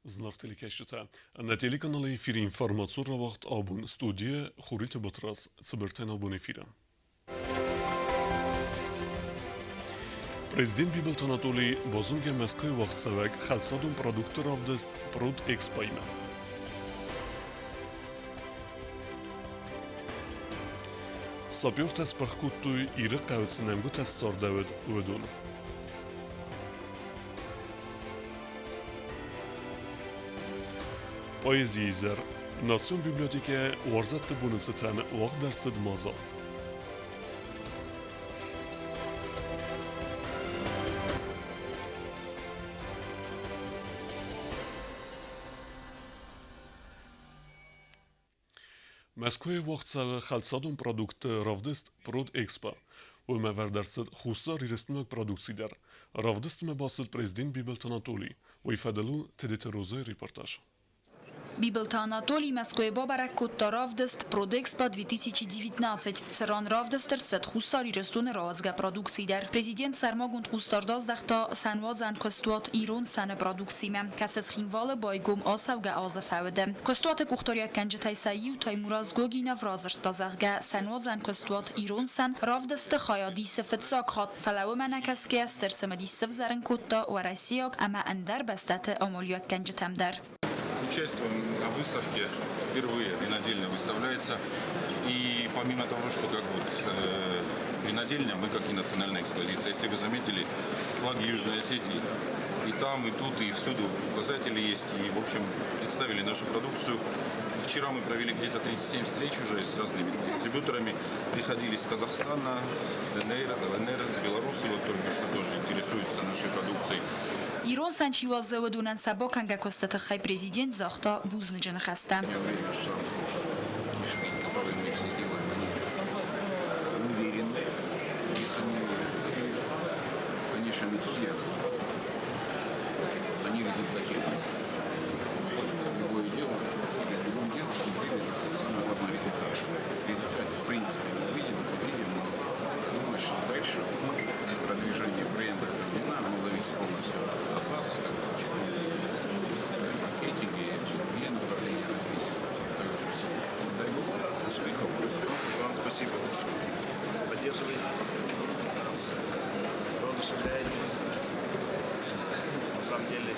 Зынаргъ телекӕсджытӕ, нӕ телеканалы эфиры информацион рауагъд абон студийӕ Хуриты Батрадз цыбыртӕн абон эфиры. Президент Бибылты Анатолий базонгӕ Мӕскуыйы уагъдцӕуӕг хӕлцадон продуктты равдыст Продэкспо-имӕ. Сапертӕ спырх кодтой Ирыхъӕуы цы нӕмгуытӕ ссардӕуыд, уыдон. Поэзийы изӕр. Национ библиотекӕ Уарзӕтты боны цытӕн уагъд ӕрцыд мадзал. Мӕскуыйы уагъд цӕуы хӕлцадон продуктты равдыст «Продэкспо». Уымӕ ӕвӕрд ӕрцыд Хуссар Ирыстойнаг продукци дӕр. Равдыстмӕ бацыд президент Бибылты Анатолий. Уый фӕдыл у Тедеты Розайы репортаж. Бибылты Анатолий Мӕскуыйы бабӕрӕг кодта равдыст «Продэкспо-2019», цыран равдыст ӕрцыд Хуссар Ирыстоны рауадзгӕ продукци дӕр. Президент сӕрмагонд хъусдард аздӕхта сӕнуадзӕн куыстуат «Ирон сӕны продукцимӕ», кӕцы Цхинвалы байгом ацӕугӕ азы фӕуды. Куыстуаты къухдариуӕггӕнджытӕй сӕ иу Таймураз Гогинов радзырдта, зӕгъгӕ, сӕнуадзӕн куыстуат «Ирон сӕн» равдысты хайад исы фыццаг хатт, фӕлӕ уымӕ нӕ кӕсгӕйӕ стыр цымыдис сывзӕрын кодта уӕрӕсейаг ӕмӕ ӕндӕр бӕстӕты амалиуӕггӕнджытӕм дӕр. Участвуем на выставке впервые, винодельня выставляется. И помимо того, что как вот винодельня, мы как и национальная экспозиция. Если вы заметили, флаги Южной Осетии и там, и тут, и всюду указатели есть. И, в общем, представили нашу продукцию. Вчера мы провели где-то 37 встреч уже с разными дистрибьюторами. Приходили с Казахстана, с ДНР, ЛНР, Беларуси, вот только что тоже интересуются нашей продукцией. Ирон сӕн чи уадзы, уыдонӕн сӕ бакӕнгӕ куысты тыххӕй президент загъта бузныджы ныхӕстӕ. Уверены, в конечном итоге они результативны. Любое дело, в любом деле, двигается самое главное результат. Результат, в принципе, мы видим, мы видим, но думаю, что дальше продвижение бренда вина, оно зависит полностью от вас, как маркетинге, направление развития. Дай бог успехов. Вам спасибо, что поддерживаете нас, воодушевляете. На самом деле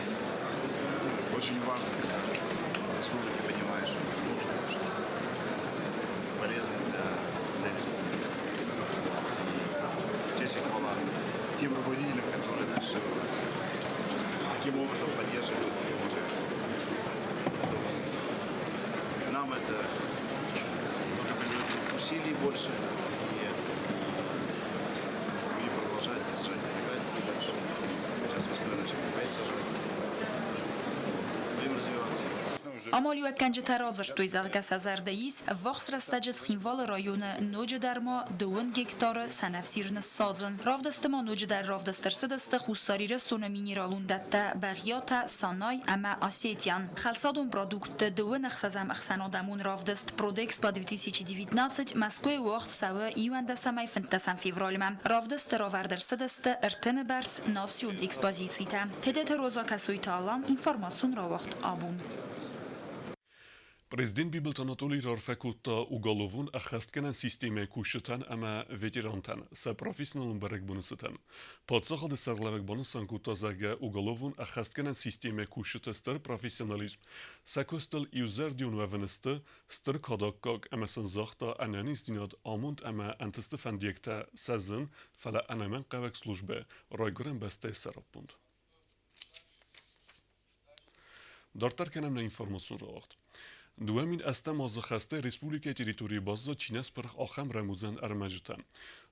очень важно, когда в республике понимаешь, что нужно, что полезно для республики. И честь и хвала тем руководителям, которые это все таким образом поддерживают и помогают. Нам это тоже придет усилий больше, и будем продолжать сажать виноград и дальше. Сейчас весной начнем опять сажать. Будем развиваться. Амалиуӕггӕнджытӕ радзырдтой, зӕгъгӕ, сӕ зӕрдӕ ис, ӕввахс рӕстӕджы Цхинвалы районы ноджыдӕр ма дыууын гектары сӕнӕфсир ныссадзын. Равдысты ма ноджыдӕр равдыст ӕрцыдысты Хуссар Ирыстоны минералон дӕттӕ Бӕгъиатӕ, Санай ӕмӕ Осетиян. Хӕлцадон продуктты дыууын ӕхсӕзӕм ӕхсӕнадӕмон равдыст Продэкспо-2019 Мӕскуыйы уагъд цӕуы иуӕндӕсӕмӕй фынддӕсӕм февралмӕ. Равдысты равӕрд ӕрцыдысты ӕртыны бӕрц национ экспозицитӕ. Тедеты Роза Кӕсойты Алан, информацион рауагъд абон. Президент Бибылты Анатолий раарфӕ кодта уголовон ӕххӕстгӕнӕн системӕйы кусджытӕн ӕмӕ ветерантӕн сӕ профессионалон бӕрӕгбоны цытӕн. Паддзахады сӕргълӕууӕг банысан кодта, зӕгъгӕ, уголовон ӕххӕстгӕнӕн системӕйы кусджыты стыр профессионализм сӕ куыстыл иузӕрдион уӕвын сты стыр кадаккаг ӕмӕ сын загъта ӕнӕниздзинад, амонд ӕмӕ ӕнтысты фӕндиӕгтӕ сӕ зын, фӕлӕ ӕнӕмӕнгхъӕуӕг службӕ райгуырӕн бӕстӕйы сӕраппонд. Дарддӕр кӕнӕм нӕ информацион рауагъд. 2008 азы хӕстӕй республикӕйы территорийы баззад чи нӕ спырх, ахӕм рӕмудзӕн ӕрмӕджытӕ.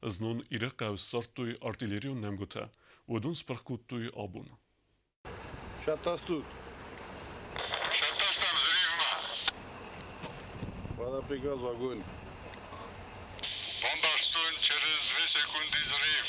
Знон Ирыхъӕуы ссардтой артиллерион нӕмгуытӕ. Уыдон спырх кодтой абон. Шатастут. Шатастам взрывма. По приказу огонь. Бомбарстун через 2 секунды взрыв.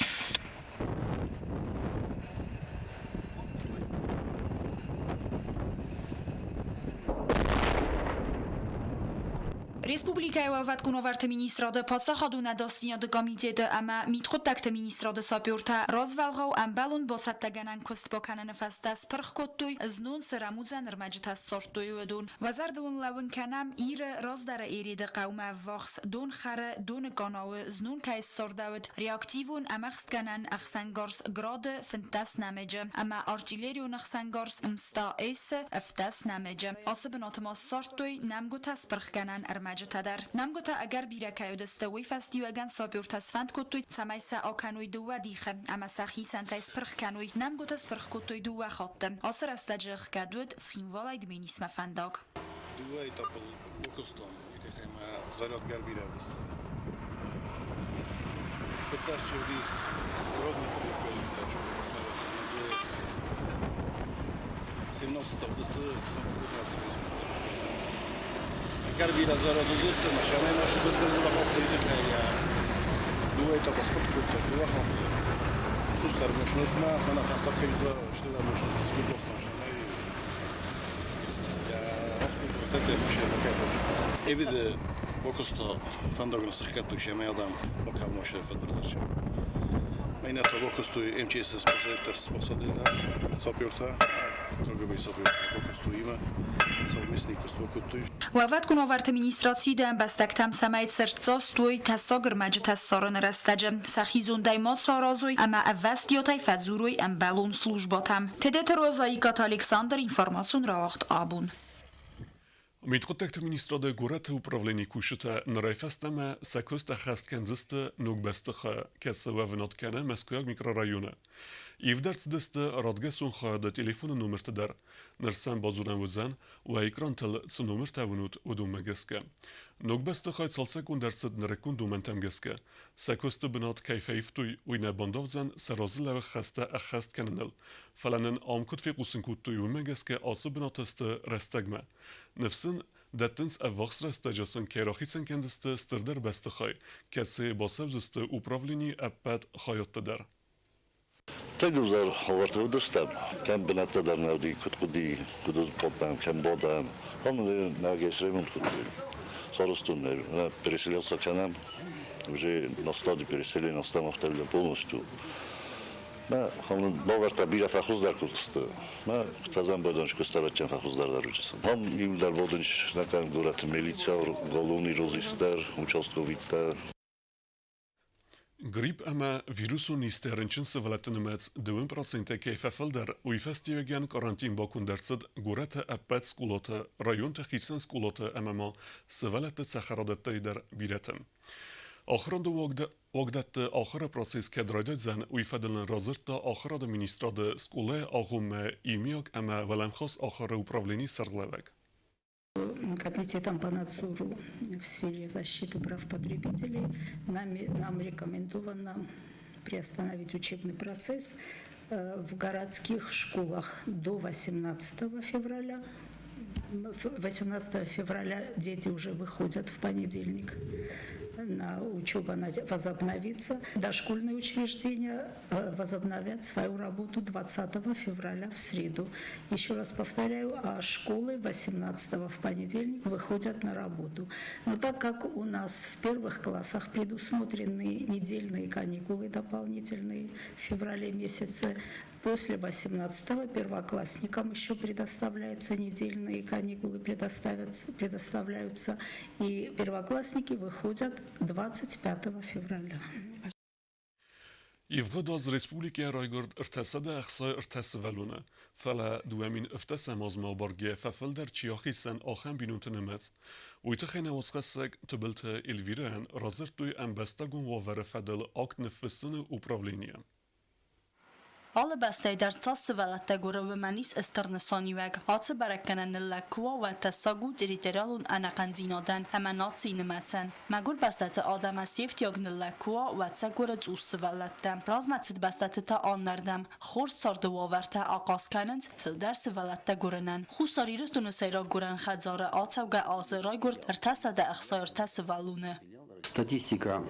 Республикӕйы Уӕлвӕткон уавӕрты министрады, Паддзахадон ӕдасдзинады комитеты ӕмӕ Мидхъуыддӕгты министрады сапертӕ развӕлгъау ӕмбӕлон бацӕттӕгӕнӕн куыст бакӕныны фӕстӕ спырх кодтой, знон цы рӕмудзӕн ӕрмӕджытӕ ссардтой, уыдон. Уӕ зӕрдыл уын лӕууын кӕнӕм, Иры раздӕры Ереды хъӕумӕ ӕввахс донхӕры доны къанауы знон кӕй ссардӕуыд реактивон ӕмӕхстгӕнӕн ӕхсӕнгарз Град-ы 15 нӕмыджы ӕмӕ артиллерион ӕхсӕнгарз Мста-С-ы 17 нӕмыджы. Ацы бынаты ма ссардтой нӕмгуытӕ спырхгӕнӕн ӕрмӕджытӕ дӕр. Нӕмгуытӕ ӕгӕр бирӕ кӕй уыдысты, уый фӕстиуӕгӕн сапертӕ сфӕнд кодтой, цӕмӕй сӕ акӕной дыууӕ дихы ӕмӕ сӕ хицӕнтӕй спырх кӕной. Нӕмгуытӕ спырх кодтой дыууӕ хатты. Ацы рӕстӕджы ӕхгӕд уыд Цхинвалӕй Дменисмӕ фӕндаг. Дыууӕ этапыл бакуыстон, уый тыххӕй мӕ заряд гӕр бирӕ уыдысты. Фыдтас чи уыдис, родустановкӕйы снаряд 17 уыдысты самоходный автомобиль. Гӕр бирӕ заряд уыдысты, машинӕйы машинӕ бахаста, уый тыххӕй дыууӕ этапы спырх кодта, дыууӕ хатты. Цъусдӕр мощностьмӕ, мӕнӕ фӕстаг кӕнтӕ стырдӕр мощность скидоста машинӕйы. Эвиды бакуыста фӕндагон сыхгӕдтой семӕ адӕм бакӕмосы фӕдбырдӕрчы. Мӕнӕ бакуыстой МЧС спасатель сапертӕ, КГБ сапертӕ бакуыстой имӕ, совместный куыст бакодтой. Уӕлвӕткон уавӕрты министрад сиды ӕмбӕстӕгтӕм, цӕмӕй цырддзаст уой тӕссаг ӕрмӕджытӕ ссарыны рӕстӕджы, сӕхи зондӕй ма саразой ӕмӕ ӕвӕстиатӕй фӕдзурой ӕмбӕлон службӕтӕм. Тедеты Роза, Икъаты Александр, информацион рауагъд абон. Мидхъуыддӕгты министрады горӕты управленийы кусджытӕ нырӕй фӕстӕмӕ сӕ куыст ӕххӕст кӕндзысты ног бӕстыхайы, кӕцы уӕвынад кӕны Мӕскуыйаг микрорайоны. Ивд ӕрцыдысты радгӕсон хайады телефоны номырты дӕр. Ныр сӕм бадзурӕн уыдзӕн, уӕ экрантыл цы номыртӕ уынут, уыдонмӕ гӕсгӕ. Ног бӕстыхай цалцӕггонд ӕрцыд нырыккон домӕнтӕм гӕсгӕ. Сӕ куысты бынат кӕй фӕивтой, уый нӕ бандавдзӕн сӕ разылӕууӕг хӕстӕ ӕххӕст кӕныныл. Фӕлӕ нын ам куыд фехъусын кодтой, уымӕ гӕсгӕ ацы бынаты сты рӕстӕгмӕ. Ныфс сын дӕттынц, ӕввахс рӕстӕджы сын кӕй рахицӕн кӕндзысты стырдӕр бӕстыхай, кӕцыйы бацӕудзысты управленийы ӕппӕт хайадты дӕр. Тынг ӕвзӕр уавӕрты уыдыстӕм. Кӕм бынӕттӕ дӕр нӕ уыди, куыд хъуыди, куыд кодтам, кӕм бадӕм. Ам нӕ сремонт кодтой. Сарӕзтон нӕ переселяться кӕнӕм. Уже на стадии переселения стӕм оставили полностью. Мӕ бавӕрдта бирӕ фӕхуыздӕр куысты. Мӕ фӕзӕмбӕлдӕн куыста рӕтчен фӕхуыздӕр дӕр уыдысты. Ам иуылдӕр бодынч нӕкӕн горӕты милицӕ, уголовный розыск дӕр, участковиктӕ. Грипп ӕмӕ вирусон низтӕ рынчын сывӕллӕтты нымӕц 2 процентӕй кӕй фӕфылдӕр, уый фӕстиуӕгӕн карантин баконд ӕрцыд горӕты ӕппӕт скъолаты, районты хицӕн скъолаты ӕмӕ ма сывӕллӕтты цӕхӕрадӕттӕй дӕр бирӕты. Ахуырады уагдӕтты ахуыры процесс кӕд райдайдзӕн, уый фӕдыл ын радзырдта ахуырады министрады скъолайы агъоммӕ иумиаг ӕмӕ уӕлӕмхас ахуыры управленийы сӕргълӕууӕг. Комитетом по надзору в сфере защиты прав потребителей нам рекомендовано приостановить учебный процесс в городских школах до 18 февраля. 18 февраля дети уже выходят в понедельник на учеба возобновится. Дошкольные учреждения возобновят свою работу 20 февраля в среду. Еще раз повторяю, а школы 18 в понедельник выходят на работу. Но так как у нас в первых классах предусмотрены недельные каникулы дополнительные в феврале месяце, после 18-го первоклассникам еще предоставляются недельные каникулы, предоставляются, и первоклассники выходят 25 февраля. Ивгъуыд аз республикӕйы райгуырд 363 сывӕллоны, фӕлӕ 2 070 азмӕ абаргӕйӕ фӕфылдӕр чи ахицӕн, ахӕм бинонты нымӕц. Уый тыххӕй нӕ уацхӕссӕг Тыбылты Эльвирӕйӕн радзырдтой ӕмбӕстагон уавӕры фӕдыл акт ныффыссыны управленийы. Алы бӕстӕйы дӕр цас сывӕллӕттӕ гуыры, уымӕн ис стыр нысаниуӕг. Ацы бӕрӕггӕнӕн ныллӕг куы уа, уӕд тӕссаг у территориалон ӕнӕхъӕндзинадӕн ӕмӕ нацийы нымӕцӕн. Мӕгуыр бӕстӕты адӕмӕн се фтиаг ныллӕг куы уа, уӕд сӕ гуыры цъус сывӕллӕттӕ. Размӕцыд бӕстӕты та аннӕрдӕм. Хорз царды уавӕртӕ ахъаз кӕнынц фылдӕр сывӕллӕттӕ гуырынӕн. Хуссар Ирыстоны сӕйраг гуырӕн хӕдзары ацӕугӕ азы райгуырд 363 сывӕллоны. Статистика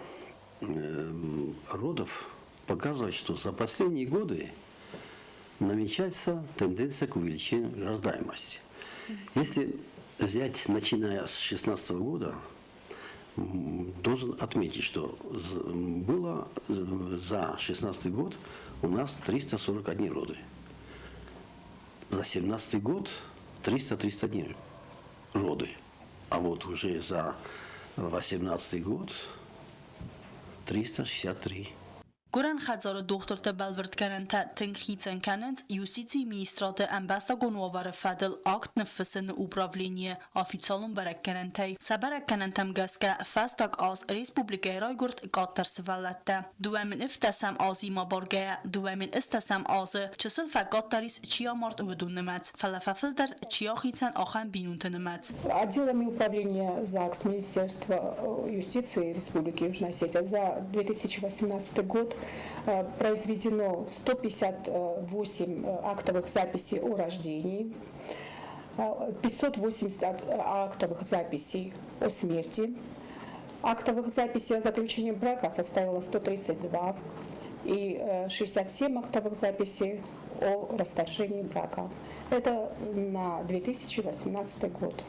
родов показывает, что за последние годы намечается тенденция к увеличению рождаемости. Если взять, начиная с 2016 года, Должен отметить, что было за 16 год у нас 341 роды. За 17 год 331 роды. А вот уже за 18 год 363. Гуырӕн хӕдзары дохтырты бӕлвырдгӕнӕнтӕ тынг хицӕн кӕнынц Юстицийы министрады ӕмбӕстагон уавӕры фӕдыл акт ныффыссыны управленийы официалон бӕрӕггӕнӕнтӕй. Сӕ бӕрӕггӕнӕнтӕм гӕсгӕ, фӕстаг аз республикӕйы райгуырд къаддӕр сывӕллӕттӕ. 2007 азимӕ баргӕйӕ 2008 азы чысыл фӕкъаддӕр ис чи амард, уыдон нымӕц, фӕлӕ фӕфылдӕр чи ахицӕн, ахӕм бинонты нымӕц. Отделами управления ЗАГС Министерства юстиции Республики Южная Осетия за 2018 год произведено 158 актовых записей о рождении, 580 актовых записей о смерти, актовых записей о заключении брака составило 132 и 67 актовых записей о расторжении брака. Это на 2018 год.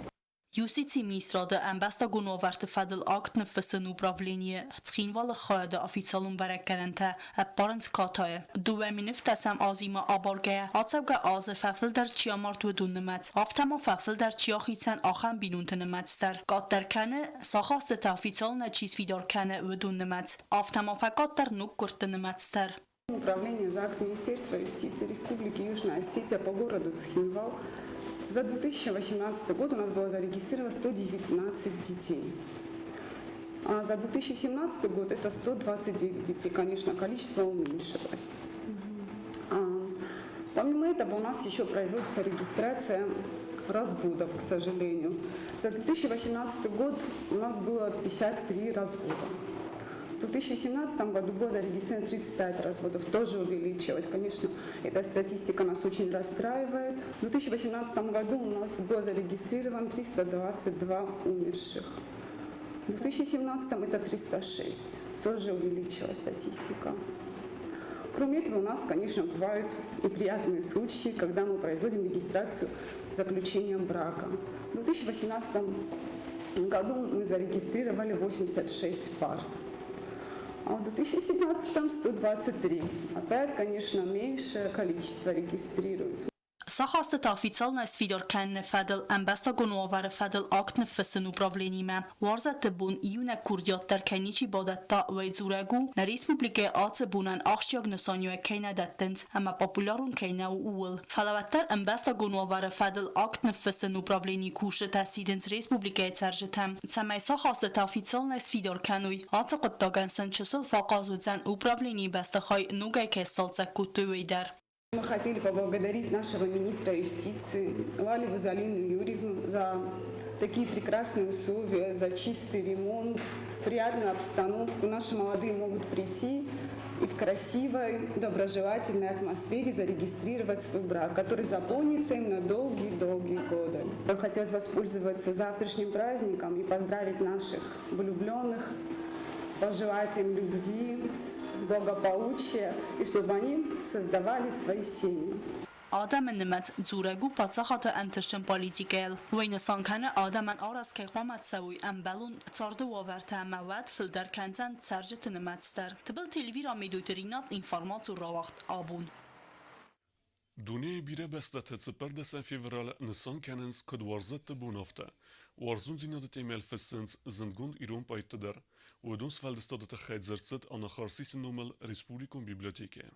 Юстицийы министрады ӕмбӕстагон уавӕрты фӕдыл акт ныффыссыны управленийы Цхинвалы хайады официалон бӕрӕггӕнӕнтӕ ӕппарынц катайы. 2010 азимӕ абаргӕйӕ, ацӕугӕ азы фӕфылдӕр чи амард, уыдон нымӕц, афтӕ ма фӕфылдӕр чи ахицӕн, ахӕм бинонты нымӕц дӕр. Къаддӕр кӕны, сахастытӕ официалонӕй чи сфидар кӕны, уыдон нымӕц. Афтӕ ма фӕкъаддӕр ноггуырдты нымӕц дӕр. Управление ЗАГС Министерства юстиции Республики Южная Осетия по городу Цхинвал за 2018 год у нас было зарегистрировано 119 детей. А за 2017 год это 129 детей. Конечно, количество уменьшилось. Помимо этого у нас еще производится регистрация разводов, к сожалению. За 2018 год у нас было 53 развода. В 2017 году было зарегистрировано 35 разводов, тоже увеличилось. Конечно, эта статистика нас очень расстраивает. В 2018 году у нас было зарегистрировано 322 умерших. В 2017 это 306. Тоже увеличилась статистика. Кроме этого, у нас, конечно, бывают и приятные случаи, когда мы производим регистрацию заключения брака. В 2018 году мы зарегистрировали 86 пар. А в 2017 123. Опять, конечно, меньшее количество регистрируют. Сахастыты официалонӕй сфидар кӕныны фӕдыл ӕмбӕстагон уавӕры фӕдыл акт ныффыссын управленимӕ. Уарзӕтты бон иунӕг курдиат дӕр кӕй ничи бадӕтта, уый дзурӕг у, нӕ республикӕйы ацы бонӕн ахсджиаг нысаниуӕг кӕй нӕ дӕттынц ӕмӕ популярон кӕй нӕу, ууыл. Фӕлӕ уӕддӕр ӕмбӕстагон уавӕры фӕдыл акт ныффыссын управленийы кусджытӕ сидынц республикӕйы цӕрджытӕм, цӕмӕй сахастытӕ официалонӕй сфидар кӕной. Ацы хъуыддагӕн сын чысыл фӕахъаз уыдзӕн управленийы бӕстыхай ногӕй кӕй сцалцӕг кодтой, уый дӕр. Мы хотели поблагодарить нашего министра юстиции Лалеву Залину Юрьевну за такие прекрасные условия, за чистый ремонт, приятную обстановку. Наши молодые могут прийти и в красивой, доброжелательной атмосфере зарегистрировать свой брак, который запомнится им на долгие-долгие годы. Я хотелось воспользоваться завтрашним праздником и поздравить наших влюбленных, пожелать им любви, благополучия и чтобы они создавали свои семьи. Адӕмы нымӕц дзурӕг у паддзахады ӕнтыстджын политикӕйыл. Уый нысан кӕны, адӕмӕн арӕзт кӕй хъуамӕ цӕуой ӕмбӕлон царды уавӕртӕ ӕмӕ уӕд фылдӕр кӕндзӕн цӕрджыты нымӕц дӕр. Тыбылты Эльвира, Медойты Ринат, информацион рауагъд Абон. Дунейы бирӕ бӕстӕты цыппӕрдӕсӕм февраль нысан кӕнынц куыд уарзӕтты бон, афтӕ. Уарзондзинады темӕйыл фыссынц зындгонд ирон поэтты дӕр. Уыдон сфӕлдыстады тыххӕй дзырд цыд Анахарсисы номыл республикон библиотекӕйы.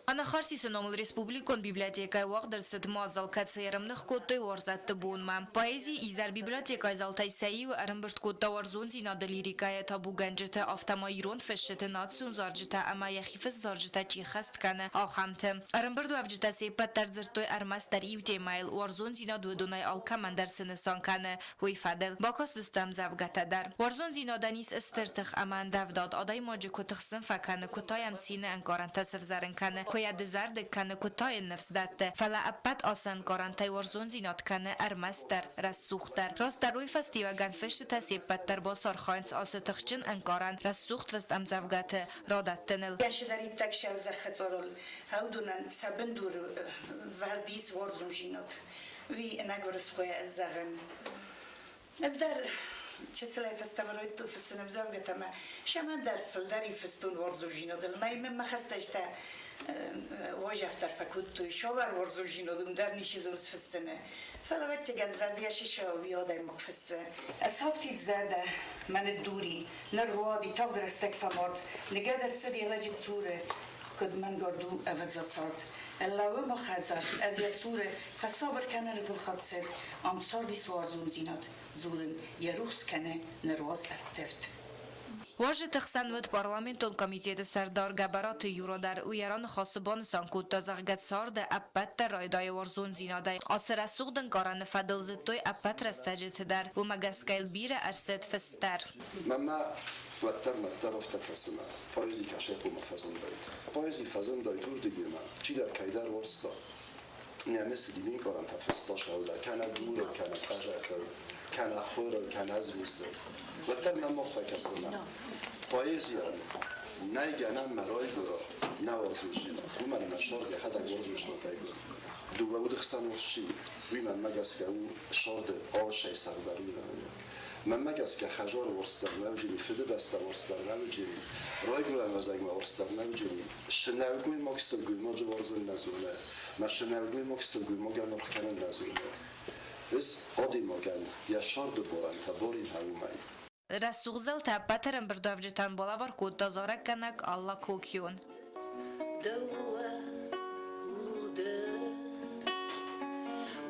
Анахарсисы номыл республикон библиотекӕйы уагъд ӕрцыд мадзал, кӕцы ӕрӕмных кодтой уарзӕтты бонмӕ. Поэзийы изӕр библиотекӕйы залтӕй сӕ иуы ӕрӕмбырд кодта уарзондзинады лирикӕйы табугӕнджыты, афтӕ ма ирон фысджыты, национ зарджытӕ ӕмӕ йӕхи фыст зарджытӕ чи хӕст кӕны, ахӕмты. Ӕрӕмбырдуӕвджытӕ се ппӕт дӕр дзырдтой ӕрмӕстдӕр иу темӕйыл, уарзондзинад уыдонӕй алкӕмӕн дӕр цы нысан кӕны, уый фӕдыл. Бакастысты ӕмдзӕвгӕтӕ дӕр. Уарзондзинадӕн ис стыр тых ӕмӕ ӕндӕвдад, адӕймаджы куы тыхсын фӕкӕны, куы та йӕм цины ӕнкъарӕнтӕ сӕвзӕрын кӕны, куы йӕ дызӕрдыг кӕны, куы та йын ныфс дӕтты. Фӕлӕ ӕппӕт ацы ӕнкъарӕнтӕй уарзондзинад кӕны ӕрмӕстдӕр рӕсугъддӕр. Растдӕр уый фӕстиуӕгӕн фысджытӕ се ппӕт дӕр бацархайынц ацы тыхджын ӕнкъарӕн рӕсугъд фыст ӕмдзӕвгӕты радӕттыныл. Кӕцыдӕриддӕр сӕ зӕххы уыдонӕн сӕ бындур вӕрд ис уарзондзинад. Уый ӕнӕгуырысхойӕ ӕз зӕгъын. Ӕз дӕр Чысылӕй фӕстӕмӕ райдыдтон фыссын ӕмдзӕвгӕтӕ ӕмӕ сӕм ӕндӕр фылдӕр фыстон уарзондзинадыл. Мӕ мӕ хӕстӕджытӕ уайзӕф дӕр фӕкодтой, савӕр уарзондзинад уым дӕр ничи зоны сфыссыны. Фӕлӕ ӕвӕццӕгӕн зӕрдӕйӕ сисӕуи адӕймаг фыссы. Ӕсӕфтид зӕрдӕ мӕ ныддури, нырруади, тагъд рӕстӕг фӕмард, ныгӕд ӕрцыд йӕ лӕджы цуры, куыд мӕнгард у ӕвӕдза цард. Ӕллӕуы ма хӕдзар, ӕз йӕ цуры фӕсабыр кӕны ӕрвылхатт ам цардис уарзондзинад дзурын, йӕ рухс кӕны ныр уаз ӕрттывд. Уазджыты хсӕн уыд парламентон комитеты сӕрдар Гӕбӕраты Юра дӕр. Уый йӕ раныхасы банысан кодта, зӕгъгӕ, царды ӕппӕт дӕр райдайы уарзондзинадӕй. Ацы рӕсугъд ӕнкъарӕны фӕдыл зыдтой ӕппӕт рӕстӕджыты дӕр. Уымӕ гӕсгӕ йыл бирӕ ӕрцыд фыст дӕр. Мӕнмӕ уӕддӕр мӕддӕр афтӕ кӕсы мӕ поэзи кӕсӕгхъомӕ фӕзындӕйт. Поэзи фӕзындӕйт уырдыгемӕ, чидӕр кӕйдӕр уарзта. Нӕ цыди минкъарӕнтӕ фыста сӕудар, кӕнӕ дурыл, кӕнӕ къӕзӕхыл, кӕнӕ хурыл, кӕнӕ змисыл. Уӕддӕр мӕм афтӕ кӕсы мӕ поэзийӕн нӕй гӕнӕн мӕ райгуыра нӕ уарзондзинад, уымӕн ӕмӕ сӕрд йӕхӕдӕг уарзондзинадӕй гуыры. Дыууӕ уды хсӕн уарзт уый мӕнмӕ гӕсгӕ у сӕрды алшӕй сӕрдар уый. Мӕнмӕ гӕсгӕ хӕдзары уарзт дӕр нӕ уыджени, фыдыбӕстӕ уарзт дӕр нӕ уыджени, райгуырӕн уӕзӕгмӕ уарзт дӕр нӕ уыджени. Цы нӕлгоймаг сылгоймаджы уарзын нӕ зоны, мӕ цы нӕлгоймаг сылгоймагӕн аргъ кӕнын нӕ зоны. Ӕз адӕймагӕн йӕ сӕрды барӕнтӕ барин уымӕй. Рӕсугъд зӕлтӕ ӕппӕт ӕрӕмбырдуӕвджытӕн балӕвар кодта зарӕггӕнӕг Алла Кокион. Дыууӕ уды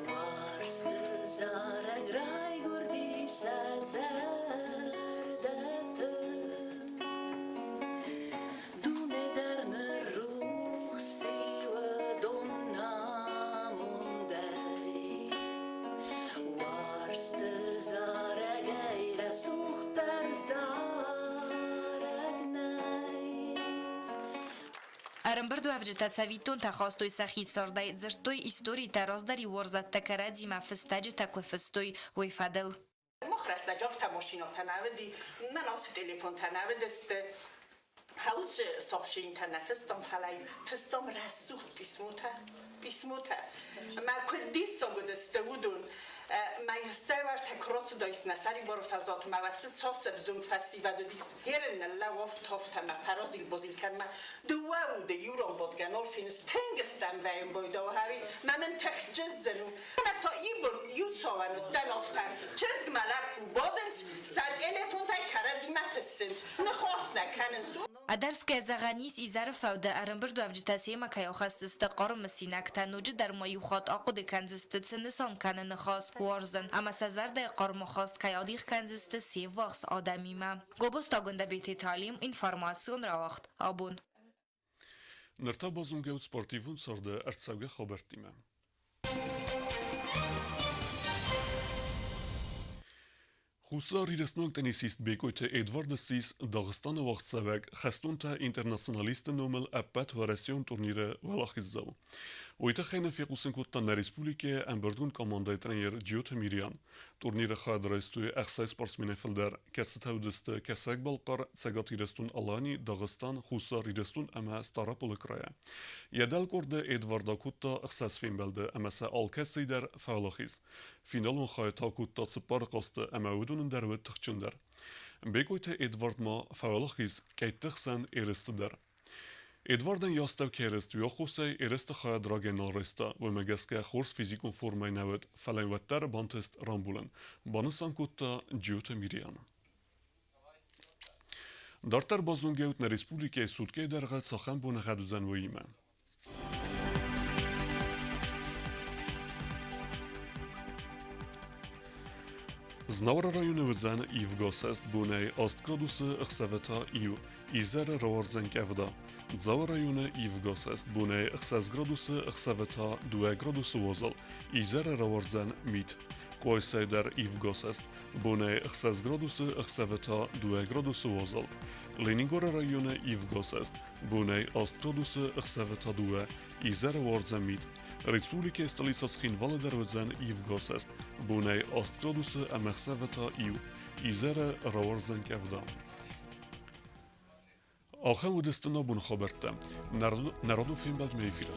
уарзты зарӕг райгуырди сӕ зӕрдӕты. Дуне дӕр ныррухс и уыдон амондӕй. Уарзты зарӕгӕй рӕсугъддӕр зарӕг нӕй. Ӕрӕмбырдуӕвджытӕ цӕвиттонтӕ хастой сӕхи цардӕй, дзырдтой историтӕ, раздӕр-иу уарзӕттӕ кӕрӕдзимӕ фыстӕджытӕ куы фыстой, уый фӕдыл. Мах рӕстӕджы афтӕ машинӕтӕ нӕ уыди, мӕн ацы телефонтӕ нӕ уыдысты. Хӕлцы сообщенитӕ нӕ фыстам, фӕлӕ фыстам рӕсугъд писмотӕ, писмотӕ. Мӕ куыд диссаг уыдысты уыдон. Мӕ стӕвӕртӕ куы рацыдаис нӕ сӕрибары фӕзуатмӕ, уӕд цы цас ӕвзонг фӕсивӕд уыдис. Херын ныллӕууӕфт-хафт ӕмӕ фӕразил-базил кӕнмӕ. Дыууӕ уды иу ран бадгӕ нал феныс, тынг стӕм вӕййын байдауы мӕ мын тыхджыззын у. Ӕмӕ та ибон иу цӕуӕн уыдтӕн афтӕ. Чызг мӕ лӕппу бадынц, сӕ телефонтӕй кӕрӕдзимӕ фыссынц, ныхас нӕ кӕнынц. Ӕдӕрсгӕ зӕгъӕн ис, изӕры фӕуды ӕрӕмбырдуӕвджытӕ семӕ кӕй ахӕсдзысты хъарм мысинӕгтӕ, ноджыдӕр ма иу хатт ахъуыды кӕндзысты, цы нысан кӕны ныхас уарзын ӕмӕ сӕ зӕрдӕйы хъарм ахаст кӕй адих кӕндзысты се ввахс адӕмимӕ. Гобозты Агуындӕбеты Талим, информацион рауагъд абон. Ныр та базонгӕ ут спортивон царды ӕрцӕугӕ хабӕрттимӕ. Хуссар Ирыстонаг теннисист Бекъойты Эдвард ссис Дагъистаны уагъдцӕуӕг хӕстонтӕ-интернационалистты номыл ӕппӕтуӕрӕсеон турниры уӕлахиздзау. Уый тыххӕй нын фехъусын кодта нӕ республикӕйы ӕмбырдгонд командӕйы тренер Джиоты Мириан. Турниры хайад райстой 60 спортсменӕй фылдӕр, кӕцытӕ уыдысты Кӕсӕг-Балхъар, Цӕгат Ирыстон-Алани, Дагъистан, Хуссар Ирыстон ӕмӕ Стъараполы крайӕ. Йӕ дӕлкъорды Эдвард акодта ӕхсӕз фембӕлды ӕмӕ сӕ алкӕцыйы дӕр фӕуӕлахиз. Финалон хайы та кодта цыппар хъазты ӕмӕ уыдонӕн дӕр уыд тыхджындӕр. Бекъойты Эдвард ма фӕуӕлахиз къӕйтты хсӕн ерысты дӕр. Эдвардӕн йӕ астӕу кӕрӕст уый аххосӕй ерысты хайад рагӕй нал райста, уымӕ гӕсгӕ хорз физикон формӕйы нӕ уыд, фӕлӕ йын уӕддӕр бантыст рамбулын, банысан кодта Джиоты Мириан. Дарддӕр базонгӕ ут нӕ республикӕйы суткӕйы дӕргъы цахӕм боныгъӕд уыдзӕн, уыимӕ. Знауыры районы уыдзӕн ивгӕ сӕст бонӕй 8 градусы, ӕхсӕвы та иу. Изӕры рауардзӕн къӕвда. Дзауы районы ивгӕ сӕст бонӕй 6 градусы, ӕхсӕвы та 2 градусы уазал. Изӕры рауардзӕн мит. Къуайсайы дӕр ивгӕ сӕст бонӕй 6 градусы, ӕхсӕвы та 2 градусы уазал. Ленингоры районы ивгӕ сӕст бонӕй 8 градусы, ӕхсӕвы та 2. Изӕры уардзӕн мит. Республикӕйы столицӕ Цхинвалы дӕр уыдзӕн ивгӕ бонӕй 8 градусы ӕмӕ ӕхсӕвы та иу. Изӕры рауардзӕн къӕвда. Ахӕм уыдысты нӕ боны хабӕрттӕ. Народон фембӕлдмӕ эфиры.